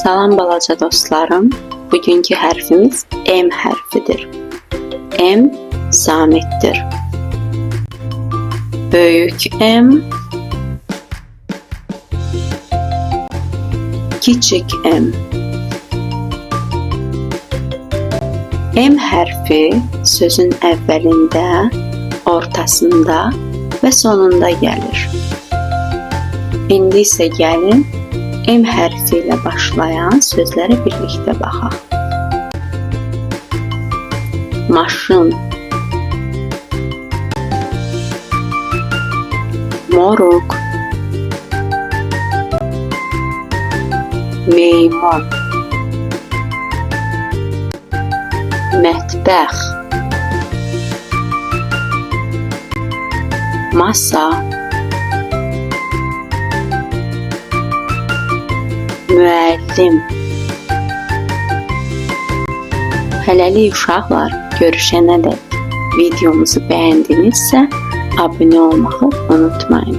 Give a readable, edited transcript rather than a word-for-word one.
Salam balaca dostlarım. Bugünkü hərfimiz M hərfidir. M samitdir. Böyük M, kiçik M. M hərfi sözün əvvəlində, ortasında və sonunda gəlir. İndi isə gəlin M hərfi ilə başlayan sözlərə birlikdə baxaq. Maşın, moruq, meymun, mətbəx, masa, müəllim. Hələlik uşaqlar, görüşənədək videomuzu bəyəndinizsə abunə olmağı unutmayın.